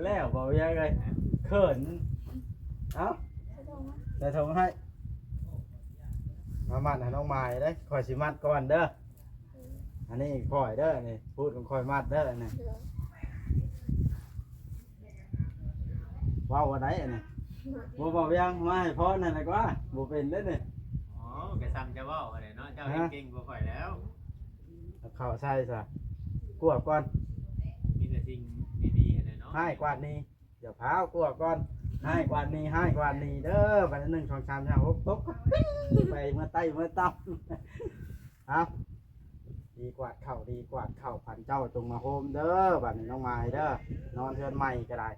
ແລ້ວບໍ່ວຽງເອີຍ ເຂີນ. ເອົ້າ ໃສ່ຖົງໃຫ້ ມາມັດໃຫ້ນ້ອງໝາຍເດ້ ຂ້ອຍຊິມັດກ່ອນເດີ. ອັນນີ້ຂ້ອຍເດີ ອັນນີ້ພູດຂອງຂ້ອຍມັດເດີ ອັນນີ້. ເວົ້າວ່າໃດອັນນີ້ ບໍ່ ບໍ່ວຽງ ມາໃຫ້ພອນນັ້ນແຫຼະກວ່າ ບໍ່ເປັນເດ້ນີ້. ອໍ ກໍຊ່ຳຈະເວົ້າຫັ້ນແຫຼະເນາະ ເຈົ້າເຮັດເກັ່ງກວ່າຂ້ອຍແລ້ວ. ເອົາເຂົ້າໃສ່ຊະ ກວດກ່ອນ ມີແຕ່ສິ່ງດີໆຫັ້ນແຫຼະເນາະ ຮ້າຍກວາດດີ. ຢ່າພາວ ກວດກ່ອນ ຮ້າຍກວາດດີ ຮ້າຍກວາດດີເດີ. ບັດນີ້ ໜຶ່ງ ສອງ ສາມ ຫ້າ ຫົກ ຕົກ ໄປເມືອໃຕ້ເມືອຕ່ຳ. ເອົາ ດີກວາດເຂົ້າ ດີກວາດເຂົ້າ ຂວັນເຈົ້າຈົ່ງມາໂຮມເດີ. ບັດນີ້ນ້ອງໝາຍເດີ ນອນເຮືອນໃໝ່ກໍໄດ້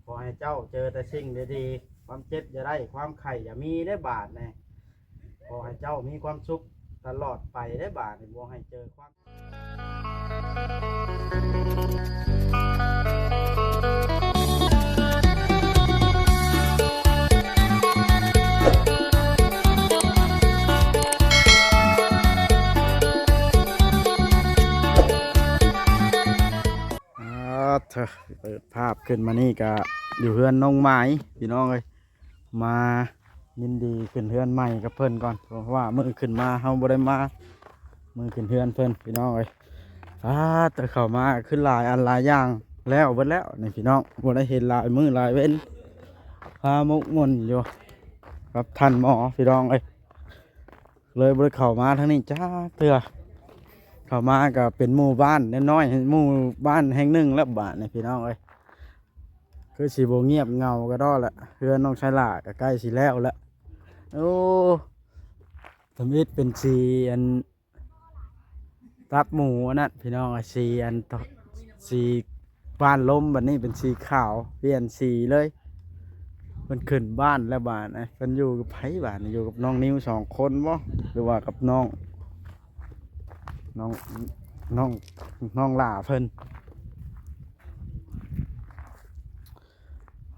ຂໍໃຫ້ເຈົ້າເຈີແຕ່ສິ່ງດີໆ ຄວາມເຈັບຢ່າໄດ້ ຄວາມໄຂ້ຢ່າມີເດ້ບາດນີ້. ຂໍໃຫ້ເຈົ້າມີຄວາມສຸກຕະຫຼອດໄປເດ້ບາດນີ້ ບໍ່ໃຫ້ເຈີຄວາມ ອາ ເທີ ເປີດພາບຂຶ້ນມານີ້ກະຢູ່ເຮືອນນ້ອງໝາຍ ພີ່ນ້ອງເອີຍ. ມາຍິນດີຂຶ້ນເຮືອນໃໝ່ກັບເພິ່ນກ່ອນ ເພາະວ່າມື້ຂຶ້ນມາເຮົາບໍ່ໄດ້ມາ ມື້ຂຶ້ນເຮືອນເພິ່ນ ພີ່ນ້ອງເອີຍ. ອາ ແຕ່ເຂົ້າມາຄືຫຼາຍອັນຫຼາຍຢ່າງ ແລ້ວເບິດແລ້ວນີ້ພີ່ນ້ອງ ບໍ່ໄດ້ເຫັນຫຼາຍມື້ຫຼາຍເວັນ ພາໝົກໝຸ່ນຢູ່ກັບທ່ານໝໍ ພີ່ນ້ອງເອີຍ. ເລີຍບໍ່ໄດ້ເຂົ້າມາທາງນີ້ຈັກເທື່ອ ເຂົ້າມາກໍເປັນໝູ່ບ້ານນ້ອຍໆ ໝູ່ບ້ານແຫ່ງໜຶ່ງແລ້ວບາດນີ້ ພີ່ນ້ອງເອີຍ. ຄືຊິບໍ່ງຽບເຫງົາກະດໍ້ລະ ເຮືອນນ້ອງຊາຍຫຼ້າກະໃກ້ຊິແລ້ວລະ. ໂອ້ ທຳອິດເປັນສີອັນຕັບໝູອັນນັ້ນ ພີ່ນ້ອງ ສີອັນ ສີບ້ານລົມ ບັດນີ້ເປັນສີຂາວ ປ່ຽນສີເລີຍ. ເພິ່ນຂຶ້ນບ້ານແລ້ວບາດນີ້ ເພິ່ນຢູ່ກັບໃຜບາດນີ້ ຢູ່ກັບນ້ອງນິວສອງຄົນບໍ່ ຫຼືວ່າກັບນ້ອງ ນ້ອງ ນ້ອງ ນ້ອງຫຼ້າເພິ່ນ.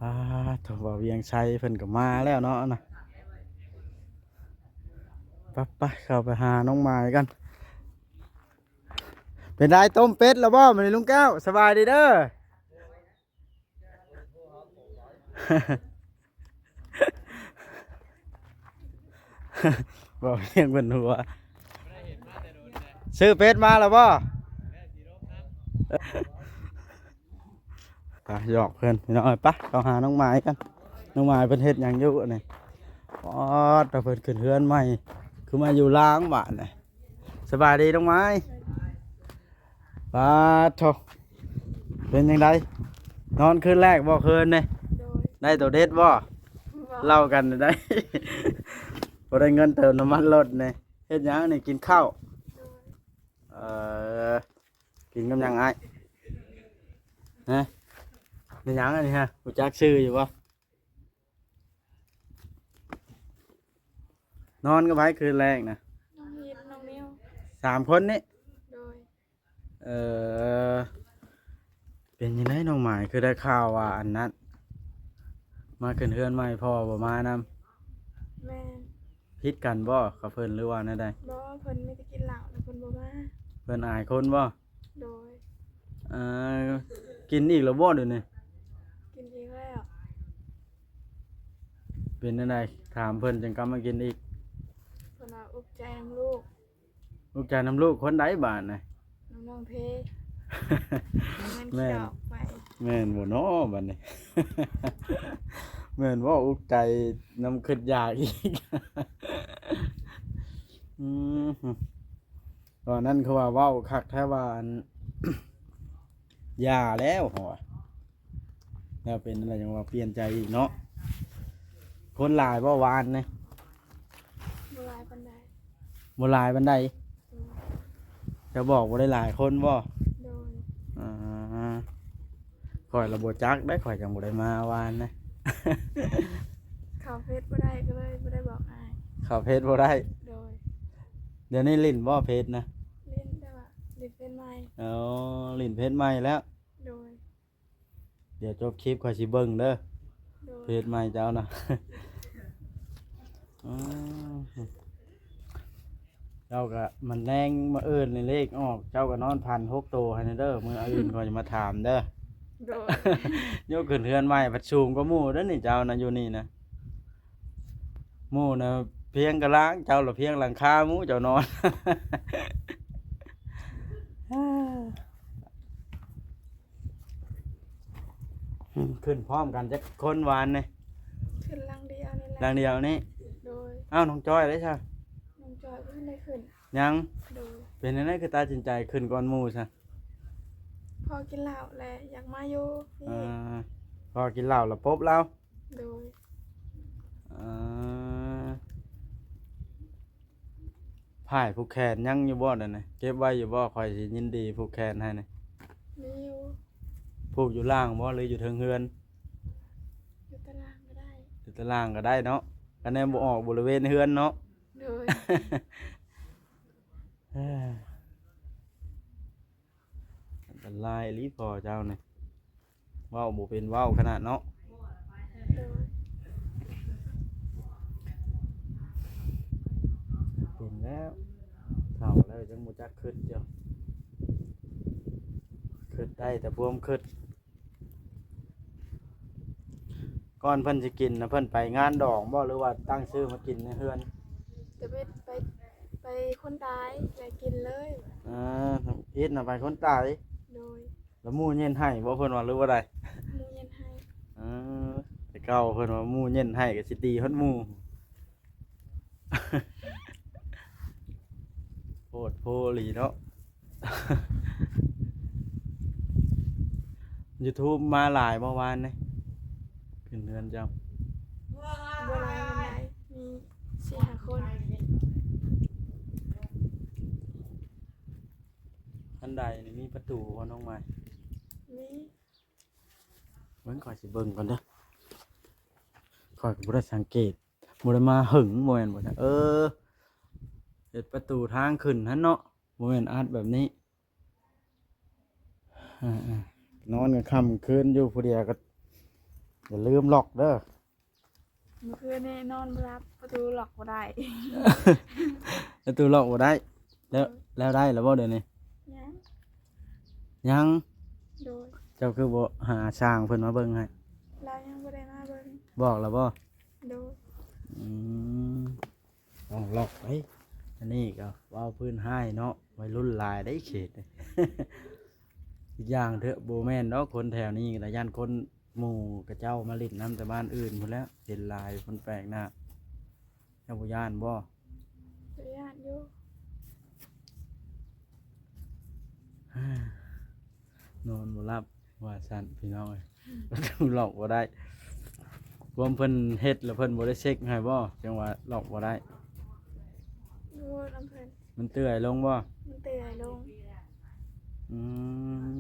ອາ ໂທ້ ບ່າວວຽງໄຊເພິ່ນກໍມາແລ້ວເນາະນະ. ໄປໆ ເຂົ້າໄປຫານ້ອງໝາຍກັນ. ເປັນໃດ ຕົ້ມເປັດແລ້ວບໍ່ມື້ນີ້ລຸງແກ້ວ? ສະບາຍດີເດີ. ບໍ່ວຽງເພິ່ນຫົວ. ຊື້ເປັດມາແລ້ວບໍ່? ໄປຫຍອກເພິ່ນພີ່ນ້ອງເອີຍ. ໄປ ເຂົ້າຫານ້ອງໝາຍກັນ. ນ້ອງໝາຍເພິ່ນເຮັດຫຍັງຢູ່ນີ້? ປາດ ເພິ່ນຂຶ້ນເຮືອນໃໝ່ ຄືມາຢູ່ລາງບາດນີ້. ສະບາຍດີນ້ອງໄມ້. ປາດໂທ້ ເປັນຈັ່ງໃດ ນອນຄືນແລກບໍ່ຄືນນີ້? ໂດຍ ໄດ້ໂຕເດັດບໍ່? ບໍ່ ເລົ່າກັນໄດ້ ບໍ່ໄດ້ເງິນເຕີມນ້ຳມັນລົດນີ້. ເຮັດຫຍັງນີ້ ກິນເຂົ້າ? ໂດຍ ເອີ ກິນກັບຫຍັງອ້າຍ? ຮະ ແມ່ນຫຍັງອັນນີ້ຮະ ຮູ້ຈັກຊື່ຢູ່ບໍ່? ນອນກັບໃຜຄືນແລກນະ? ນ້ອງຍິດ ນ້ອງນິວ ສາມຄົນນີ້? ໂດຍ ເອີ ເປັນຈັ່ງໃດນ້ອງໝາຍ ຄືໄດ້ຂ່າວວ່າອັນນັ້ນ ມາຂຶ້ນເຮືອນໃໝ່ພໍ່ບໍ່ມານຳ? ແມ່ນ ຜິດກັນບໍ່ກັບເພິ່ນ ຫຼືວ່າແນວໃດ? ບໍ່ ເພິ່ນມີແຕ່ກິນເຫຼົ້າແລ້ວເພິ່ນບໍ່ມາ. ເພິ່ນອາຍຄົນບໍ່? ໂດຍ ເອີ ກິນອີກແລ້ວບໍ່ດຽວນີ້? ກິນອີກແລ້ວ. ເປັນແນວໃດ ຖາມເພິ່ນຈັ່ງກັບມາກິນອີກ? ເພິ່ນວ່າອຸກໃຈນຳລູກ. ອຸກໃຈນຳລູກຄົນໃດບາດນະ? ນຳນ້ອງເພ. ແມ່ນ ແມ່ນບໍ່ເນາະບາດນີ້? ແມ່ນບໍ່ ອຸກໃຈນຳຄຶດຢາກອີກ? ອືມ ຕອນນັ້ນຄືວ່າເວົ້າຄັກແທ້ວ່າ ອັນ ຢ່າແລ້ວ ເຮົາວ່າ ແລ້ວເປັນອະໄລຈັ່ງວ່າປ່ຽນໃຈອີກເນາະ? ຄົນຫຼາຍບໍ່ວານນີ້? ບໍ່ຫຼາຍປານໃດ. ບໍ່ຫຼາຍປານໃດ? ໂດຍ ເຈົ້າບອກບໍ່ໄດ້ຫຼາຍຄົນບໍ່? ໂດຍ ອາ ຂ້ອຍລະບໍ່ຈັກເດ້ ຂ້ອຍຈັ່ງບໍ່ໄດ້ມາວານນະ. ເຂົ້າເຟສບໍ່ໄດ້ ກໍເລີຍບໍ່ໄດ້ບອກອ້າຍ. ເຂົ້າເຟສບໍ່ໄດ້? ໂດຍ ດຽວນີ້ຫຼິ້ນບໍ່ເຟສນະ? ຫຼິ້ນ ແຕ່ວ່າຫຼິ້ນເຟສໃໝ່. ອໍ ຫຼິ້ນເຟສໃໝ່ແລ້ວ? ໂດຍ ດຽວຈົບຄລິບຂ້ອຍຊິເບິ່ງເດີ. ໂດຍ ເຟສໃໝ່ເຈົ້ານະ. ອືມ ເຈົ້າກະມັນແລງມື້ອື່ນນີ້ເລກອອກ ເຈົ້າກະນອນຝັນຫົກໂຕໃຫ້ແດ່ເດີ ມື້ອື່ນຂ້ອຍຈະມາຖາມເດີ. ໂດຍ ໂຍກຂຶ້ນເຮືອນໃໝ່ພັດສູງກວ່າໝູ່ເດີ້ນີ້ ເຈົ້ານະຢູ່ນີ້ນະ ໝູ່ນະພຽງກະລາງ ເຈົ້າລະພຽງຫຼັງຄາໝູ່ເຈົ້ານອນ ຂຶ້ນພ້ອມກັນຈັກຄົນວານນີ້? ຂຶ້ນຫຼັງດຽວນີ້ແຫຼະ ຫຼັງດຽວນີ້ ໂດຍ ອ້າວ ນ້ອງຈ້ອຍເດ້ຊະ? ນ້ອງຈ້ອຍບໍ່ທັນໄດ້ຂຶ້ນ ຍັງ ໂດຍ ເປັນຈັ່ງໃດຄືຕັດສິນໃຈຂຶ້ນກ່ອນໝູ່ຊະ? ພໍກິນເຫຼົ້າແລ້ວຢາກມາຢູ່ ອ່າ ພໍກິນເຫຼົ້າແລ້ວປົບລາວ ໂດຍ ອ່າ ພ້າຍຜູກແຂນຍັງຢູ່ບໍ່ນັ້ນນະ? ເກັບໄວ້ຢູ່ບໍ່? ຂ້ອຍຊິຍິນດີຜູກແຂນໃຫ້ນະ ມີຢູ່ ຜູກຢູ່ລ່າງບໍ່ ຫຼືຢູ່ເທິງເຮືອນ? ຢູ່ຕາລ່າງກໍໄດ້ ຢູ່ຕາລ່າງກໍໄດ້ເນາະ ຄັນແນມບໍ່ອອກບໍລິເວນເຮືອນເນາະ ໂດຍ ເອີ ອັນຕະລາຍອີ່ຫຼີພໍ່ເຈົ້ານີ້ ເວົ້າບໍ່ເປັນເວົ້າຂະໜາດເນາະ ໂດຍ ເປັນແລ້ວ ເຖົ້າແລ້ວຍັງບໍ່ຈັກຄຶດຢູ່ ຄຶດໄດ້ແຕ່ພວມຄຶດ. ກ່ອນເພິ່ນຊິກິນນະ ເພິ່ນໄປງານດອງບໍ່ ຫຼືວ່າຕັ້ງຊື່ມາກິນໃນເຮືອນ? ຈະເປັນໄປ ໄປຄົນຕາຍ ແລ້ວກິນເລີຍ ອ່າ ທຳອິດນະໄປຄົນຕາຍ ໂດຍ ແລ້ວໝູ່ເຢັນໃຫ້ບໍ່ ເພິ່ນວ່າ ຫຼືວ່າໃດ? ໝູ່ເຢັນໃຫ້ ເອີ ແຕ່ເກົ່າເພິ່ນວ່າໝູ່ເຢັນໃຫ້ກໍຊິຕີຮອດໝູ່ ໂພດໂພອີ່ຫຼີເນາະ ຢູທູບມາຫຼາຍບໍ່ວານນີ້ ຂຶ້ນເຮືອນເຈົ້າ? ບໍ່ຫຼາຍປານໃດ ມີສີ່ຫ້າຄົນ. ອັນໃດນີ້ມີປະຕູບໍ່ນ້ອງໃໝ່? ມີ. ເບິ່ງ ຂ້ອຍຊິເບິ່ງກ່ອນເດີ້ ຂ້ອຍກໍບໍ່ໄດ້ສັງເກດ ບໍ່ໄດ້ມາເຫິງ ບໍ່ແມ່ນບໍ່? ເອີ ເຮັດປະຕູທາງຂຶ້ນຫັ້ນເນາະ ບໍ່ແມ່ນອັດແບບນີ້ ອ່າໆ ນອນກາງຄ່ຳກາງຄືນຢູ່ຜູ້ດຽວກໍຢ່າລືມລັອກເດີ້. ມື້ຄືນນີ້ນອນບໍ່ຫຼັບ ປະຕູລັອກບໍ່ໄດ້ ປະຕູລັອກບໍ່ໄດ້ ແລ້ວ ໂດຍ ແລ້ວໄດ້ແລ້ວບໍ່ດຽວນີ້? ຍັງ ຍັງ ໂດຍ ເຈົ້າຄືບໍ່ຫາຊ່າງເພິ່ນມາເບິ່ງໃຫ້? ລາວຍັງບໍ່ໄດ້ມາເບິ່ງ. ບອກແລ້ວບໍ່? ໂດຍ ອືມ ຕ້ອງລັອກໄດ໋ ອັນນີ້ກໍເວົ້າພື້ນຮ້າຍເນາະ ໄວລຸ້ນຫຼາຍໄດ໋ເຂດນີ້ ອີກຢ່າງເຖາະ ບໍ່ແມ່ນດອກ ຄົນແຖວນີ້ກໍຢ້ານຄົນ ໝູ່ເຂົາເຈົ້າມາຫຼິ້ນນຳແຕ່ບ້ານອື່ນພຸ້ນແຫຼ້ວ ເຫັນຫຼາຍຄົນແປກໜ້າ. ເຈົ້າບໍ່ຢ້ານບໍ່? ກໍຢ້ານຢູ່ ນອນບໍ່ຫຼັບວ່າຊັ້ນພີ່ນ້ອງເອີຍ ລັອກບໍ່ໄດ້. ຄວາມເພິ່ນເຮັດແລ້ວເພິ່ນບໍ່ໄດ້ເຊັກໃຫ້ບໍ່? ຈັ່ງວ່າລັອກບໍ່ໄດ້. ໂອ້ຍ ນຳເພິ່ນ ມັນເຕືອຍລົງບໍ່? ມັນເຕືອຍລົງ. ອືມ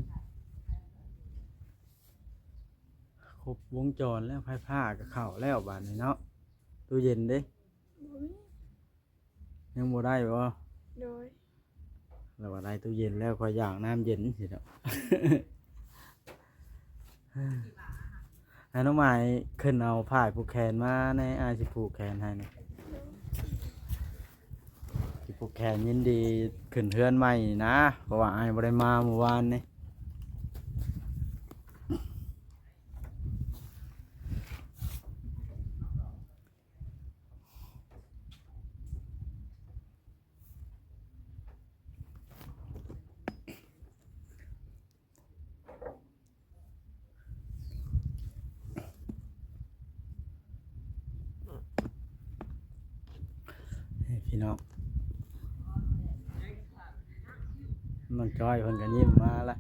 ຄົບວົງຈອນແລ້ວ ໄຟຟ້າກໍເຂົ້າແລ້ວບາດນີ້ເນາະ. ຕູ້ເຢັນເດ້? ບໍ່ມີ. ຍັງບໍ່ໄດ້ບໍ່? ໂດຍ. ລາວວ່າໄດ້ຕູ້ເຢັນແລ້ວ ຂ້ອຍຢາກນ້ຳເຢັນຊີ້ດອກ. ໃຫ້ນ້ອງໝາຍຂຶ້ນເອົາຜ້າຜູກແຂນມາແດ່ ອ້າຍຊິຜູກແຂນໃຫ້ນີ້. ໂດຍ. ຊິຜູກແຂນ ຍິນດີຂຶ້ນເຮືອນໃໝ່ນີ້ນະ ເພາະວ່າອ້າຍບໍ່ໄດ້ມາມື້ວານນີ້. ພີ່ນ້ອງ ນ້ອງຈ້ອຍເພິ່ນກໍຍິ້ມມາລະ.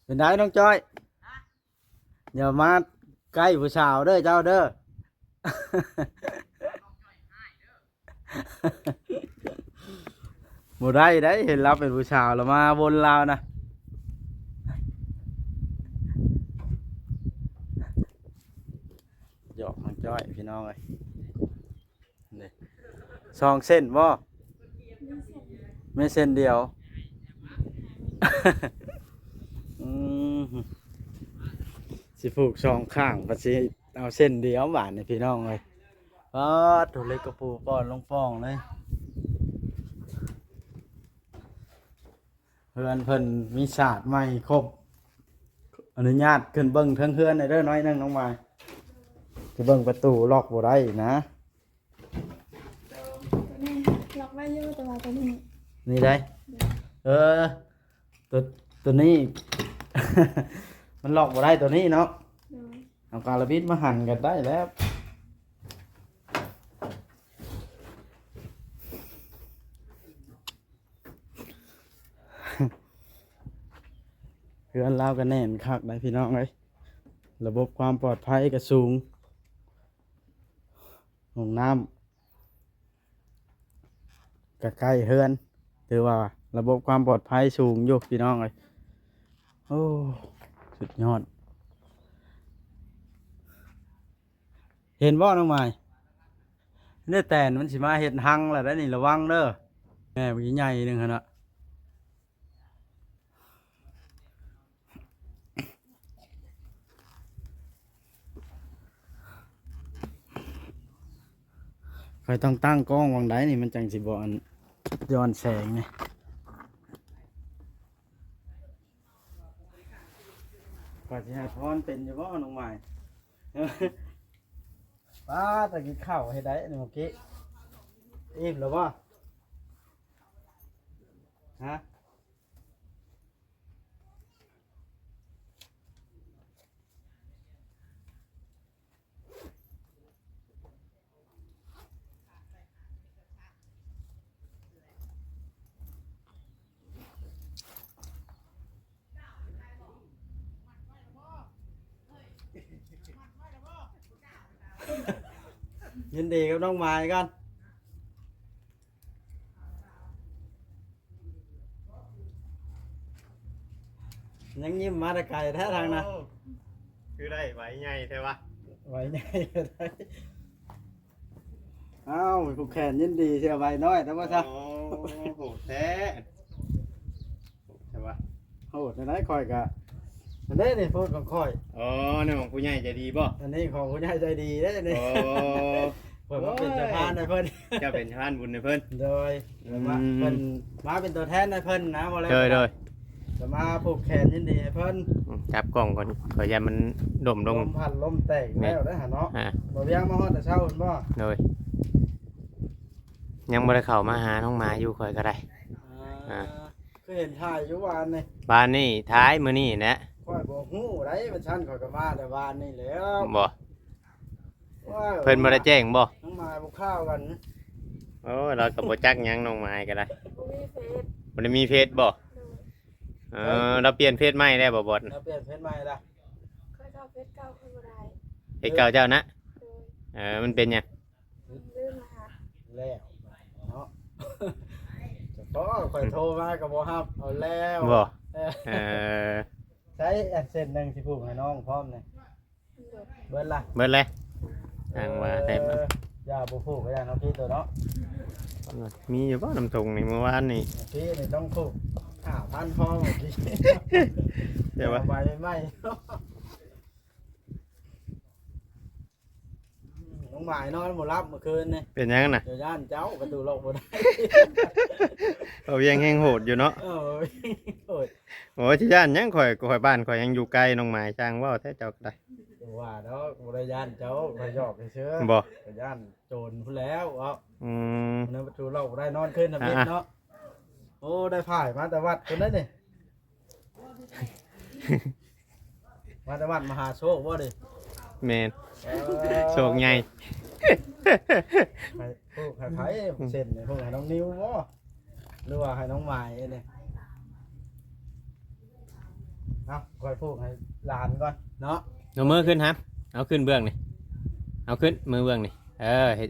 ເປັນໃດນ້ອງຈ້ອຍ? ຢ່າມາໃກ້ຜູ້ສາວເດີເຈົ້າເດີ. ບໍ່ໄດ້ໄດ໋ ເຫັນລາວເປັນຜູ້ສາວລະມາວົນລາວນະ. ຢອກນ້ອງຈ້ອຍພີ່ນ້ອງເອີຍ. ນີ້ ສອງເສັ້ນບໍ່? ມີເສັ້ນດຽວ. ອືມ ຊິຜູກສອງຂ້າງ ບັດຊິເອົາເສັ້ນດຽວບາດນີ້ພີ່ນ້ອງເອີຍ. ປາດໂທ້ ເຫຼັກກະປູປ່ອນລົງປ່ອງເລີຍ. ເຮືອນເພິ່ນມີສາດໃໝ່ຄົບ ອະນຸຍາດຂຶ້ນເບິ່ງເທິງເຮືອນແດ່ເດີ ໜ້ອຍໜຶ່ງ ນ້ອງໝາຍ. ຊິເບິ່ງປະຕູ ລັອກບໍ່ໄດ້ນະ. ໂຕນີ້ລັອກໄວ້ຢູ່ ແຕ່ວ່າໂຕນີ້ ນີ້ໄດ໋. ເອີ ໂຕ ໂຕນີ້ ມັນລັອກບໍ່ໄດ້ໂຕນີ້ເນາະ. ໂດຍ ເອົາກາລະບິດມາຫັນກໍໄດ້ແລ້ວ. ເຮືອນລາວກໍແໜ້ນຄັກໄດ໋ພີ່ນ້ອງເອີຍ, ລະບົບຄວາມປອດໄພກໍສູງ, ຫ້ອງນ້ຳກໍໃກ້ເຮືອນ, ຖືວ່າລະບົບຄວາມປອດໄພສູງຢູ່ພີ່ນ້ອງເອີຍ. ໂອ້ ສຸດຍອດ. ເຫັນບໍ່ນ້ອງໝາຍ? ເດ້ແຕນມັນຊິມາເຮັດຮັງແລ້ວໄດ໋ນີ້ ລະວັງເດີ. ແມ່ບັກໃຫຍ່ໜຶ່ງຫັ້ນນະ. ຂ້ອຍຕ້ອງຕັ້ງກ້ອງຫວ່າງໃດນີ້ ມັນຈັ່ງຊິບໍ່ ອັນ ຍ້ອນແສງນີ້. ຂ້ອຍຊິໃຫ້ພອນເປັນຢູ່ບໍ່ນ້ອງໝາຍ? ປ້າ ຕາກິນເຂົ້າເຮັດໄດ້ນີ້ເມື່ອກີ້. ອີ່ມແລ້ວບໍ່? ຮະ? ຍິນດີກັບນ້ອງໝາຍກ່ອນ. ຍັງຍິ້ມມາແຕ່ໄກແທ້ທາງນັ້ນ. ໂອ້ ຄືໄດ້ໄວໃຫຍ່ແທ້ວະ. ໄວໃຫຍ່. ອ້າວ ຜູກແຂນຍິນດີເທື່ອໄວນ້ອຍແຕ່ວ່າຊະ. ໂອ້ ໂຫດແທ້ ໂຫດແທ້ວະ. ໂຫດແນວໃດ ຂ້ອຍກະ ອັນນີ້ນີ້ໂພດຂອງຂ້ອຍ. ອໍ ນີ້ຂອງຜູ້ໃຫຍ່ໃຈດີບໍ່? ອັນນີ້ຂອງຜູ້ໃຫຍ່ໃຈດີເດ້ນີ້. ອໍ ເພິ່ນມາເປັນເຈົ້າພານໃຫ້ເພິ່ນ. ເຈົ້າເປັນສະພານບຸນໃຫ້ເພິ່ນ. ໂດຍ ອືມ ມາ ເພິ່ນມາເປັນຕົວແທນໃຫ້ເພິ່ນນະ ບໍ່ແລ້ວ. ໂດຍ ໂດຍ ຈະມາຜູກແຂນຍິນດີໃຫ້ເພິ່ນ. ອືມ ຈັບກ້ອງກ່ອນ ຂ້ອຍຢ້ານມັນລົ້ມລົງ. ລົມພັດລົມແຕກແລ້ວເດ້ຫັ້ນເນາະ. ອ່າ ບໍ່ວຽງມາຮອດແຕ່ເຊົ້າພຸ້ນບໍ່? ໂດຍ ຍັງບໍ່ໄດ້ເຂົ້າມາຫານ້ອງໝາຢູ່ ຂ້ອຍກໍໄດ້. ອ່າ ອ່າ ຄືເຫັນຖ່າຍຢູ່ວານນີ້. ວານນີ້ ຖ່າຍມື້ນີ້ແຫຼະ. ຂ້ອຍບໍ່ຮູ້ໃດ໋ ວ່າຊັ້ນ ຂ້ອຍກໍມາແຕ່ວານນີ້ແລ້ວ. ບໍ່ ໂອ້ຍ ເພິ່ນບໍ່ໄດ້ແຈ້ງບໍ່? ນ້ອງໝາຍບໍ່ຂ່າວກັນ. ໂອ້ຍ ລາວກໍບໍ່ຈັກຫຍັງ ນ້ອງໝາຍກໍໄດ້. ບໍ່ມີເຟສ. ບໍ່ໄດ້ມີເຟສບໍ່? ໂດຍ ເອີ ລາວປ່ຽນເຟສໃໝ່ແລ້ວບໍ່ບອດ? ລາວປ່ຽນເຟສໃໝ່ລະ. ຂ້ອຍເຂົ້າເຟສເກົ່າຂ້ອຍບໍ່ໄດ້. ເຟສເກົ່າເຈົ້ານະ? ໂດຍ ເອີ ມັນເປັນຫຍັງ? ລືມລະຫະ ແລ້ວເນາະ. ສະເພາະຂ້ອຍໂທມາກໍບໍ່ຮັບ ເອົາແລ້ວ. ບໍ່? ເອີ ເອີ ໃຊ້ແອັດເຊັນໜຶ່ງຊິຜູກໃຫ້ນ້ອງພ້ອມນີ້. ເບິດລະ ເບິດແລ້ວ. ທາງວ່າແຕ່ ເອີ ຢ່າບໍ່ຜູກກໍຢ່າເນາະ ພີ່ໂຕເນາະ. ມີຢູ່ບໍ່ນ້ຳຖົງນີ້ ມື້ວານນີ້? ພີ່ນີ້ຕ້ອງຜູກຫ້າພັນພໍເມື່ອກີ້. ແຕ່ວ່າ ໃບໃໝ່ ນ້ອງໝາຍນອນບໍ່ຫຼັບເມື່ອຄືນນີ້. ເປັນຫຍັງນະ? ເຈົ້າຢ້ານເຈົ້າ ປະຕູລັອກບໍ່ໄດ້. ເອົາວຽງແຮງໂຫດຢູ່ເນາະ. ເອີ ໂຫດ. ໂອ້ຍ ຊິຢ້ານຫຍັງ ຂ້ອຍ ຂ້ອຍ ບ້ານຂ້ອຍຍັງຢູ່ໄກ ນ້ອງໝາຍ ຊ່າງເວົ້າແທ້ເຈົ້າກໍໄດ້. ບໍ່ວ່າດອກ ບໍ່ໄດ້ຢ້ານເຈົ້າ ຂ້ອຍຫຍອກຊື່ໆ. ບໍ່? ຂ້ອຍຢ້ານໂຈນພຸ້ນແລ້ວເນາະ. ອືມ ປະຕູລັອກບໍ່ໄດ້ ນອນຄືນທຳອິດເນາະ. ໂອ້ ໄດ້ພາຍມາແຕ່ວັດພຸ້ນເດ້ນີ້. ມາແຕ່ວັດມະຫາໂຊກບໍ່ນີ້? ແມ່ນ. ເອີ ໂຊກໃຫຍ່. ໃຫ້ ຜູກໃຫ້ໃຜເຊັນນີ້? ຜູກໃຫ້ນ້ອງນິວບໍ່ ຫຼືວ່າໃຫ້ນ້ອງໝາຍນີ້? ເອົາ ຂ້ອຍຜູກໃຫ້ຫຼານກ່ອນເນາະ. ເອົາມືຂຶ້ນຫາ ເອົາຂຶ້ນເບື້ອງນີ້ ເອົາຂຶ້ນມືເບື້ອງນີ້. ເອີ ເຮັດ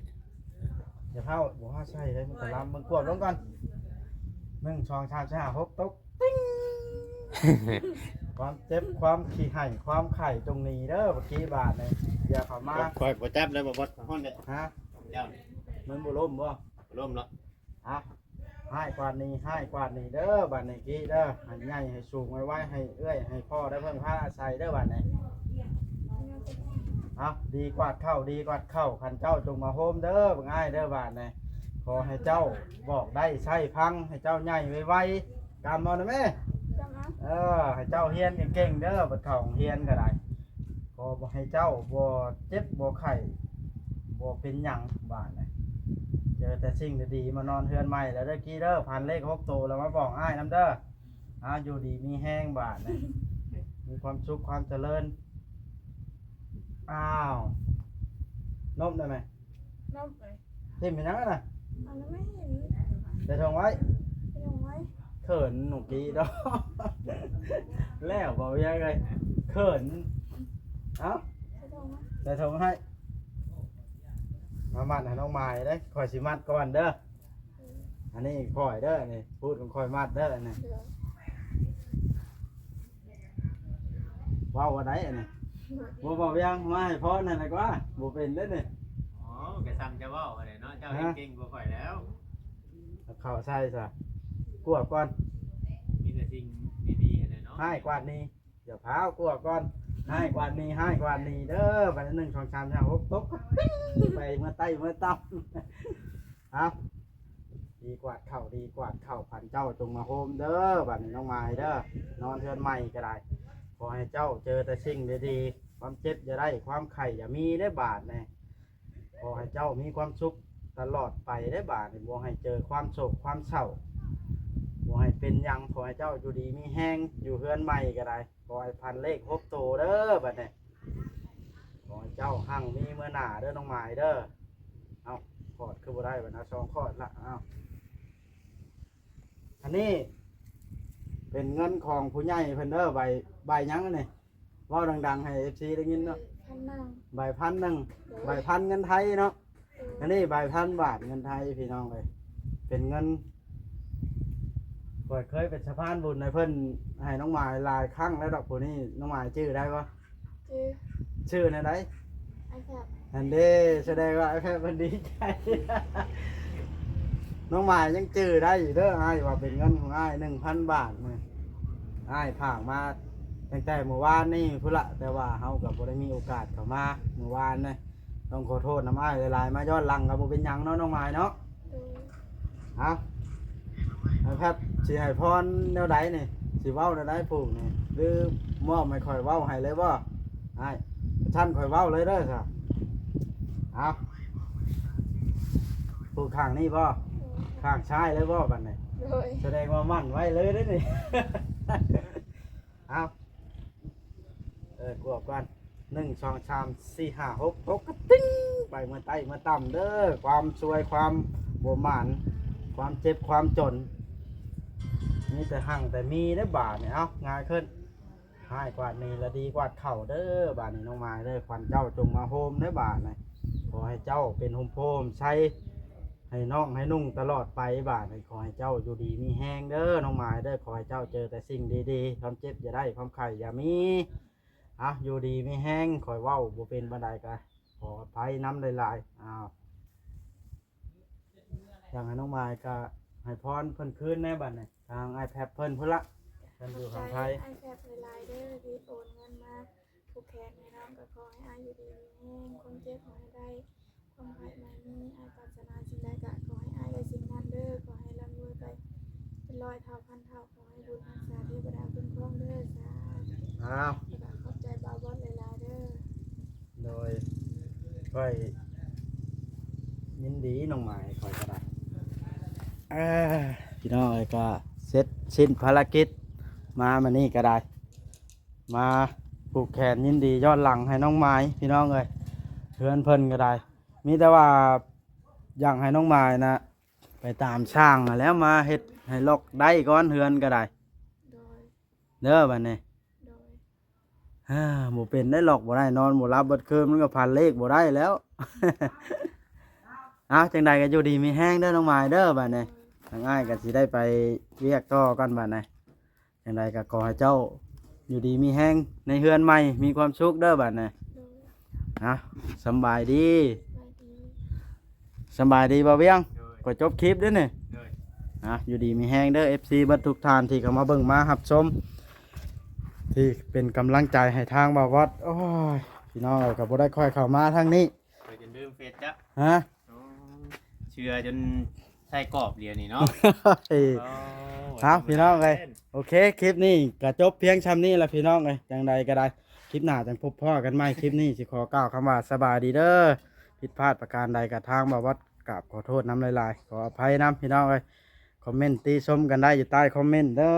ຢ່າເຝົ້າ ບໍ່ພາໃສ່ເດ້ ມັນກະລຳ. ເບິ່ງກວດເບິ່ງກ່ອນ ໜຶ່ງ ສອງ ສາມ ສີ່ ຫ້າ ຫົກ ຕົກ ຕິງ. ຄວາມເຈັບ ຄວາມຂີ້ໄຫ້ ຄວາມໄຂ້ຈົ່ງໜີເດີ ບັກກີບາດນີ້. ຢ່າເຂົ້າມາ ຂ້ອຍບໍ່ຈັບເລີຍ ບໍ່ບອດ ຮ້ອນເດ້. ຮະ? ເຈົ້ານີ້ ມັນບໍ່ລົ້ມບໍ່? ບໍ່ລົ້ມເນາະ. ອ່ະ ຮ້າຍກວ່ານີ້ ຮ້າຍກວ່ານີ້ເດີ ບາດນີ້ກີເດີ. ໃຫ້ໃຫຍ່ໃຫ້ສູງໄວໆ ໃຫ້ເອື້ອຍໃຫ້ພໍ່ໄດ້ເພິ່ງພາອາໄສເດີບາດນີ້. ເອົາ ດີກວາດເຂົ້າ ດີກວາດເຂົ້າ ຄັນເຈົ້າຈົ່ງມາໂຮມເດີບັກອ້າຍເດີບາດນີ້. ຂໍໃຫ້ເຈົ້າບອກໄດ້ໃຊ້ຟັງ ໃຫ້ເຈົ້າໃຫຍ່ໄວໆ. ກຳເອົານະແມ່ ກຳເອົາ. ເອີ ເອີ ໃຫ້ເຈົ້າຮຽນເກັ່ງໆເດີ ບັດເຂົ້າໂຮງຮຽນກໍໄດ້ ຂໍໃຫ້ເຈົ້າບໍ່ເຈັບບໍ່ໄຂ້ ບໍ່ເປັນຫຍັງບາດນີ້ ເຈີແຕ່ສິ່ງດີໆ ມານອນເຮືອນໃໝ່ແລ້ວເດີກີ້ເດີ ພັນເລກຫົກໂຕແລ້ວມາບອກອ້າຍນຳເດີ. ອ້າວ ຢູ່ດີມີແຮງບາດນີ້ ມີຄວາມສຸກຄວາມຈະເລີນ. ອ້າວ ນົບໄດ້ໄໝ? ນົບເລີຍ. ຖິ້ມເປັນຫຍັງຫັ້ນນະ? ເອົາແລ້ວໄມ່ເຫັນ ໃສ່ຖົງໄວ້ ໃສ່ຖົງໄວ້. ເຂີນໜູກີ້ດອກ ແລ້ວບໍ່ວຽງເລີຍ ເຂີນ. ເອົ້າ ໃສ່ຖົງໄວ້ ໃສ່ຖົງໃຫ້ ມາມັດໃຫ້ນ້ອງໝາຍເດ້ ຂ້ອຍຊິມັດກ່ອນເດີ. ອັນນີ້ຂ້ອຍເດີ ອັນນີ້ພູດຂອງຂ້ອຍມັດເດີ ອັນນີ້ ເວົ້າວ່າໃດອັນນີ້ ບໍ່ ບໍ່ວຽງ ມາໃຫ້ພອນນັ້ນນະກວ່າ ບໍ່ເປັນເດ້ນີ້. ອໍ ກະຊ່ຳຈະເວົ້າຫັ້ນແຫຼະເນາະ ເຈົ້າເກັ່ງກວ່າຂ້ອຍແລ້ວ. ເອົາເຂົ້າໃສ່ຊະ ກວດກ່ອນ ມີແຕ່ສິ່ງດີໆຫັ້ນແຫຼະເນາະ ຮ້າຍກວາດໜີ ຢ່າຟ້າວ ກວດກ່ອນ ຮ້າຍກວາດໜີ ຮ້າຍກວາດໜີເດີ. ບາດນີ້ ໜຶ່ງ ສອງ ສາມ ສີ່ ຫ້າ ຫົກ ຕົກ ໄປເມືອໃຕ້ເມືອຕ່ຳ. ເອົາ ດີກວາດເຂົ້າ ດີກວາດເຂົ້າ ພັນເຈົ້າຈົ່ງມາໂຮມເດີ. ບາດນີ້ນ້ອງໝາຍເດີ ນອນເຮືອນໃໝ່ກໍໄດ້ ຂໍໃຫ້ເຈົ້າເຈີແຕ່ສິ່ງດີໆ ຄວາມເຈັບຢ່າໄດ້ ຄວາມໄຂ້ຢ່າມີເດ້ບາດນີ້ ຂໍໃຫ້ເຈົ້າມີຄວາມສຸກຕະຫຼອດໄປເດ້ບາດນີ້ ບໍ່ໃຫ້ເຈີຄວາມໂສກຄວາມເສົ້າ ບໍ່ໃຫ້ເປັນຫຍັງ ຂໍໃຫ້ເຈົ້າຢູ່ດີມີແຮງ ຢູ່ເຮືອນໃໝ່ກໍໄດ້ ຂໍໃຫ້ພັນເລກຫົກໂຕເດີ. ບາດນີ້ ຂໍໃຫ້ເຈົ້າຮັ່ງມີເມືອໜ້າເດີນ້ອງໝາຍເດີ. ເອົ້າ ຂອດຄືບໍ່ໄດ້ບາດນີ້ ສອງຂອດລະ. ເອົ້າ ອັນນີ້ເປັນເງິນຂອງຜູ້ໃຫຍ່ເພິ່ນເດີ ໃບ ໃບຫຍັງອັນນີ້ ເວົ້າດັງໆ ໃຫ້ເອັຟຊີໄດ້ຍິນເນາະ. ພັນໜຶ່ງ ໃບພັນໜຶ່ງ ໂດຍ ໃບພັນເງິນໄທເນາະ. ໂດຍ ອັນນີ້ໃບພັນບາດເງິນໄທພີ່ນ້ອງເອີຍ ເປັນເງິນ ຂ້ອຍເຄີຍເປັນສະພານບຸນໃຫ້ເພິ່ນ ໃຫ້ນ້ອງໝາຍຫຼາຍຄັ້ງແລ້ວດອກ. ຜູ້ນີ້ນ້ອງໝາຍຈື່ໄດ້ບໍ່? ຈື່. ຊື່ແນວໃດ? ອ້າຍແພັດ. ຫັ້ນເດ້ ສະແດງວ່າອ້າຍແພັດເພິ່ນດີໃຈ ນ້ອງໝາຍຍັງຈື່ໄດ້ຢູ່ເດີ ອ້າຍ ວ່າເປັນເງິນຂອງອ້າຍ ໜຶ່ງພັນບາດນີ້ ອ້າຍຝາກມາຕັ້ງແຕ່ມື້ວານນີ້ພຸ້ນລະ ແຕ່ວ່າເຮົາກໍບໍ່ໄດ້ມີໂອກາດເຂົ້າມາມື້ວານນີ້ ຕ້ອງຂໍໂທດນຳອ້າຍຫຼາຍໆ ມາຍ້ອນຫຼັງກໍບໍ່ເປັນຫຍັງເນາະນ້ອງໝາຍເນາະ. ໂດຍ. ເອົາ ອ້າຍແພັດຊິໃຫ້ພອນແນວໃດນີ້ ຊິເວົ້າແນວໃດຜູກນີ້ ຫຼືມອບໃຫ້ຂ້ອຍເວົ້າໃຫ້ເລີຍບໍ່? ອ້າຍ ຊັ້ນຂ້ອຍເວົ້າເລີຍເດີຊະ. ເອົາ ຜູກຂ້າງນີ້ບໍ່? ໂດຍ. ຂ້າງຊ້າຍເລີຍບໍ່ບາດນີ້? ໂດຍ. ສະແດງວ່າໝັ້ນໄວ້ເລີຍເດ້ນີ້. ເອົາ ເອີ ກວດກ່ອນ ໜຶ່ງ ສອງ ສາມ ສີ່ ຫ້າ ຫົກ ຕົກກະຕິງ ໄປເມືອໃຕ້ເມືອຕ່ຳເດີ. ຄວາມຊວຍ ຄວາມບໍ່ໝານ ຄວາມເຈັບ ຄວາມຈົນ ມີແຕ່ຮັ່ງແຕ່ມີເດ້ບາດນີ້. ເອົາ ງ່າຍຂຶ້ນ ຮ້າຍກວາດໜີ ລະດີກວາດເຂົ້າເດີ. ບາດນີ້ນ້ອງໝາຍເດີ ຂວັນເຈົ້າຈົ່ງມາໂຮມເດີບາດນີ້ ຂໍໃຫ້ເຈົ້າເປັນຮົ່ມໂພຮົ່ມໄຊ ໃຫ້ນ້ອງໃຫ້ນຸ່ງຕະຫຼອດໄປ. ບາດນີ້ຂໍໃຫ້ເຈົ້າຢູ່ດີມີແຮງເດີນ້ອງໝາຍເດີ ຂໍໃຫ້ເຈົ້າເຈີແຕ່ສິ່ງດີໆ ຄວາມເຈັບຢ່າໄດ້ ຄວາມໄຂ້ຢ່າມີ. ເອົາ ຢູ່ດີມີແຮງ ຂ້ອຍເວົ້າບໍ່ເປັນປານໃດກະຂໍອະໄພນຳຫຼາຍໆ. ອ້າວ ຢາກໃຫ້ນ້ອງໝາຍກະໃຫ້ພອນເພິ່ນຄືນແດ່ບາດນີ້ ທາງອ້າຍແພັດເພິ່ນພຸ້ນລະ ເພິ່ນຢູ່ທາງໄທ. ຂອບໃຈອ້າຍແພັດຫຼາຍໆເດີ ທີ່ໂອນເງິນມາຜູກແຂນໃຫ້ນ້ອງ ກໍຂໍໃຫ້ອ້າຍຢູ່ດີມີແຮງ ຄວາມເຈັບບໍ່ໃຫ້ໄດ້ ຄວາມໄພບໍ່ໃຫ້ມີ ອ້າຍປາດຖະໜາສິ່ງໃດກໍຂໍໃຫ້ອ້າຍໄດ້ສິ່ງນັ້ນເດີ ຂໍໃຫ້ລ່ຳລວຍໄປເປັນຮ້ອຍເທົ່າພັນເທົ່າ ຂໍໃຫ້ບຸນຮັກສາເທວະດາຄຸ້ມຄອງເດີ ສາທຸ. ອ້າວ ແລ້ວກໍຂອບໃຈບ່າວບອດຫຼາຍໆເດີ. ໂດຍ ຂ້ອຍຍິນດີນ້ອງໝາຍ ຂ້ອຍກໍໄດ້. ເອີ ພີ່ນ້ອງເອີຍ ກໍເສັດສິ້ນພາລະກິດ ມາມື້ນີ້ກໍໄດ້ ມາຜູກແຂນຍິນດີຍ້ອນຫຼັງໃຫ້ນ້ອງໝາຍ ພີ່ນ້ອງເອີຍ. ເຮືອນເພິ່ນກໍໄດ້ ມີແຕ່ວ່າຢາກໃຫ້ນ້ອງໝາຍນະ ໄປຕາມຊ່າງຫັ້ນແຫຼະ ມາເຮັດໃຫ້ລັອກໄດ້ກ່ອນ ເຮືອນກໍໄດ້. ໂດຍ. ເດີບາດນີ້. ໂດຍ. ເອີ ບໍ່ເປັນໄດ້ ລັອກບໍ່ໄດ້ ນອນບໍ່ຫຼັບເບິດຄືນ ມັນກໍພັນເລກບໍ່ໄດ້ແລ້ວ. ເອົາ ຈັ່ງໃດກໍຢູ່ດີມີແຮງເດີນ້ອງໝາຍເດີບາດນີ້. ໂດຍ. ທາງອ້າຍກໍຊິໄດ້ໄປວຽກຕໍ່ກ່ອນບາດນີ້. ຈັ່ງໃດກໍຂໍໃຫ້ເຈົ້າຢູ່ດີມີແຮງໃນເຮືອນໃໝ່ ມີຄວາມສຸກເດີບາດນີ້. ໂດຍ. ເອົາ ສຳບາຍດີ. ສະບາຍດີ. ສະບາຍດີບ່າວວຽງ. ໂດຍ. ກໍຈົບຄລິບເດ້ນີ້. ໂດຍ. ອ່ະ ຢູ່ດີມີແຮງເດີ ເອັຟຊີ ເບິດທຸກທ່ານທີ່ເຂົ້າມາເບິ່ງມາຮັບຊົມ ທີ່ເປັນກຳລັງໃຈໃຫ້ທາງບ່າວວອດ. ໂອ້ຍ ພີ່ນ້ອງເອີຍ ກໍບໍ່ໄດ້ຄ່ອຍເຂົ້າມາທາງນີ້ ຂ້ອຍຈົນລືມເຟສເຈົ້າ. ຮະ? ໂອ້ ເຊື່ອຈົນ ໃສ່ກອບດຽວນີ້ເນາະ ເອີຍ ເອົາພີ່ນ້ອງເອີຍ ໂອເຄ ຄລິບນີ້ກໍຈົບພຽງຊ່ຳນີ້ລະພີ່ນ້ອງເອີຍ ຈັ່ງໃດກໍໄດ້ ຄລິບໜ້າຈັ່ງພົບພໍ້ກັນໃໝ່ ຄລິບນີ້ຊິຂໍກ່າວຄຳວ່າສະບາຍດີເດີ ຜິດພາດປະການໃດກໍທາງບ່າວວັດກາບຂໍໂທດນຳຫຼາຍໆ ຂໍອະໄພນຳພີ່ນ້ອງເອີຍ ຄອມເມັນຕິຊົມກັນໄດ້ຢູ່ໃຕ້ຄອມເມັນເດີ.